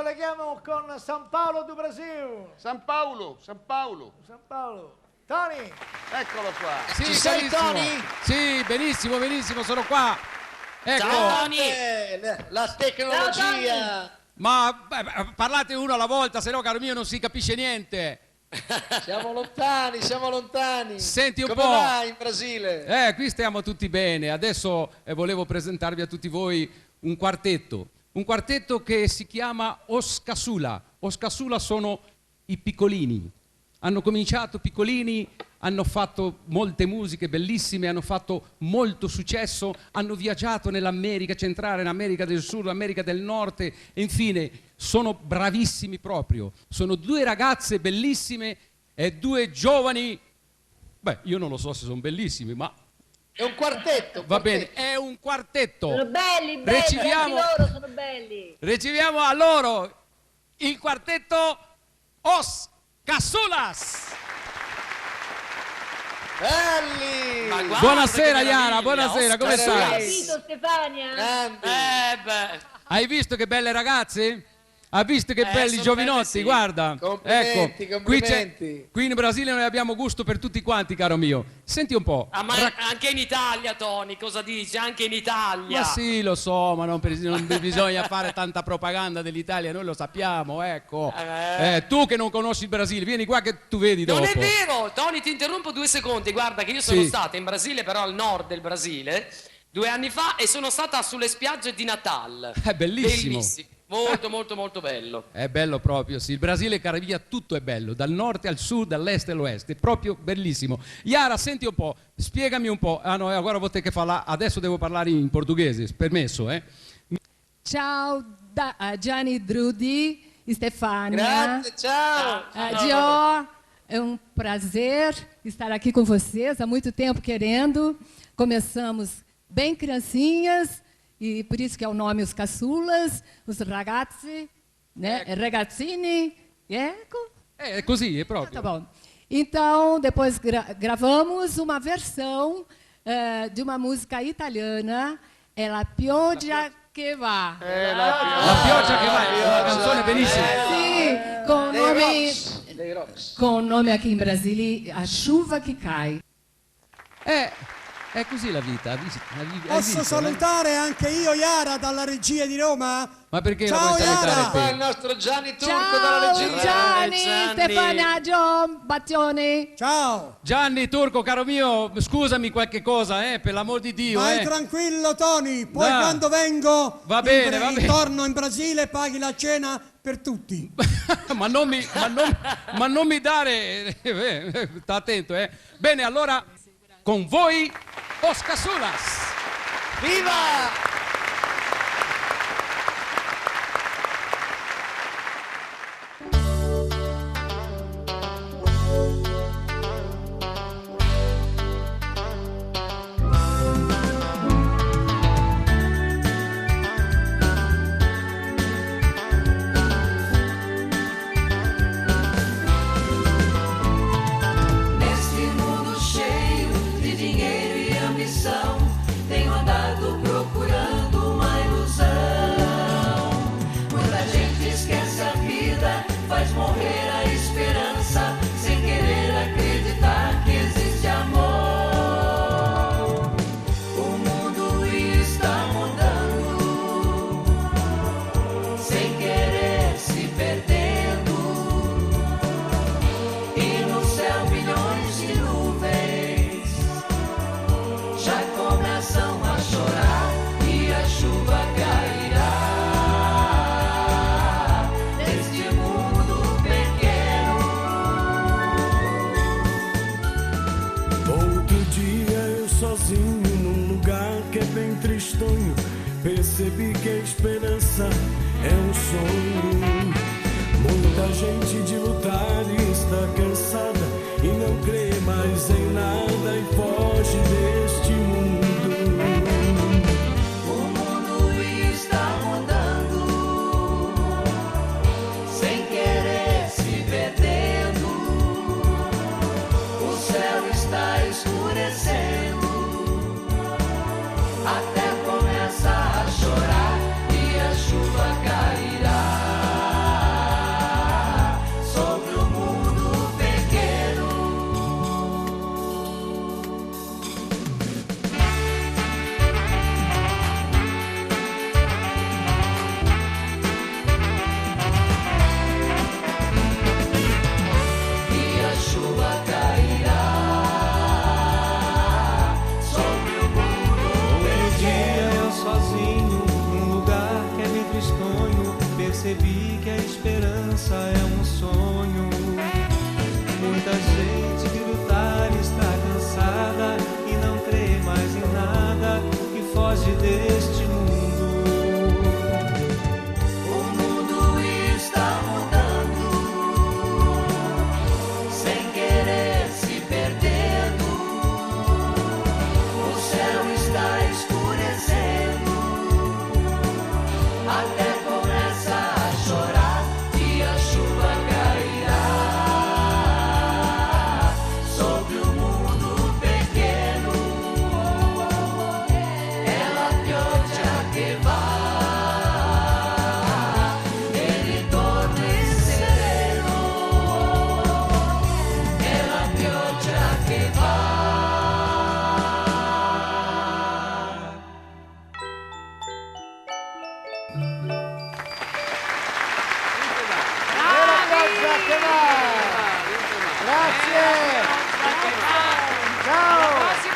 colleghiamo con San Paolo do Brasil. San Paolo, San Paolo. San Paolo. Tony. Eccolo qua. Sì, Ci sei, carissimo. Tony? Sì, benissimo, benissimo, sono qua. Ecco. Ciao, Tony. La tecnologia. Ma beh, parlate uno alla volta, se no, caro mio, non si capisce niente. Siamo lontani, siamo lontani. Senti un Come po'. va in Brasile? Qui stiamo tutti bene. Adesso volevo presentarvi a tutti voi un quartetto. Un quartetto che si chiama Os Casula. Os Casula sono i piccolini. Hanno cominciato piccolini, hanno fatto molte musiche bellissime, hanno fatto molto successo, hanno viaggiato nell'America centrale, in America del Sud, America del Nord e infine sono bravissimi proprio. Sono due ragazze bellissime e due giovani, beh, io non lo so se sono bellissimi, ma È un quartetto. Un va bene, quartetto. è un quartetto. Sono belli, belli, Riceviamo- anche loro sono belli. Riceviamo a loro il quartetto Os Casulas. Belli! Ma guarda Buonasera, che Yara, meraviglia, buonasera, come Oscar stai? Hai capito Stefania? Grandi. Beh. Hai visto che belle ragazze? Ha visto che belli Sono giovinotti? belle, sì. Guarda. Complimenti, ecco, qui complimenti. Qui in Brasile noi abbiamo gusto per tutti quanti, caro mio. Senti un po'. Ah, ma anche in Italia, Tony, cosa dici? Anche in Italia. Ma sì, lo so, ma non bisogna fare tanta propaganda dell'Italia, noi lo sappiamo, ecco. Tu che non conosci il Brasile, vieni qua che tu vedi Non dopo. è vero, Tony, ti interrompo 2 secondi. Guarda che io sono Sì. stata in Brasile, però al nord del Brasile, 2 anni fa, e sono stata sulle spiagge di Natal. È bellissimo. Bellissimo. Molto, molto, molto bello. È bello proprio, sì. Il Brasile, cara via, tutto è bello, dal nord al sud, dall'est all'oest, è proprio bellissimo. Yara, senti un po', spiegami un po'. Ah no, agora vou ter que falar, adesso devo parlare in portoghese, permesso, eh? Ciao da, Gianni Drudi, Stefania. Grazie, ciao. Gio, é um prazer estar aqui com vocês, há muito tempo querendo. Começamos bem criancinhas, e por isso que é o nome Os Caçulas, os ragazzi, né? Ragazzini, ecco. É così, é proprio. Tá bom. Então, depois gravamos uma versão de uma música italiana, é La Pioggia che va. La pioggia che va, è una canzone bellissima. Sì, Dei Rocks. com o nome aqui em Brasília, A Chuva que Cai. È così la vita, hai visto? Hai Posso visto, eh? salutare anche io Yara dalla regia di Roma? Ma perché Ciao, la vuoi salutare Yara! te? Qua il nostro Gianni Turco dalla Ciao regia. Gianni, Gianni. Stefania, John, bacione. Ciao. Gianni Turco, caro mio, scusami qualche cosa, per l'amor di Dio. Vai tranquillo Tony, poi No. quando vengo Va bene, va bene. torno in Brasile paghi la cena per tutti. Ma non mi, ma non, ma non mi dare, sta attento, Bene, allora con voi Os Casulas. Viva! Neste mundo cheio de dinheiro e ambição, tenho andado procurando uma ilusão. Muita gente esquece a vida, faz morrer a esperança, sem querer acreditar que existe amor. O mundo está mudando, sem querer se perdendo. E no céu milhões de nuvens já começam a chorar e a chuva cairá neste mundo pequeno. Outro dia eu sozinho num lugar que é bem tristonho, percebi que a esperança é um sonho. Muita gente de lutar está cansada e não crê mais em nada e foge deste mundo. O mundo está mudando, sem querer se perdendo. O céu está escurecendo, até começa a chorar e a chuva cairá. Percebi que a esperança é um sonho. Muita gente de lutar está cansada e não crê mais em nada e foge deste mundo. O mundo está mudando, sem querer se perdendo. O céu está escurecendo, até começa a chorar e a chuva cairá sobre o mundo pequeno. Ela pioggia che va. E ritorni sereno, è la pioggia che va. E la pioggia che va! Grazie! Ciao!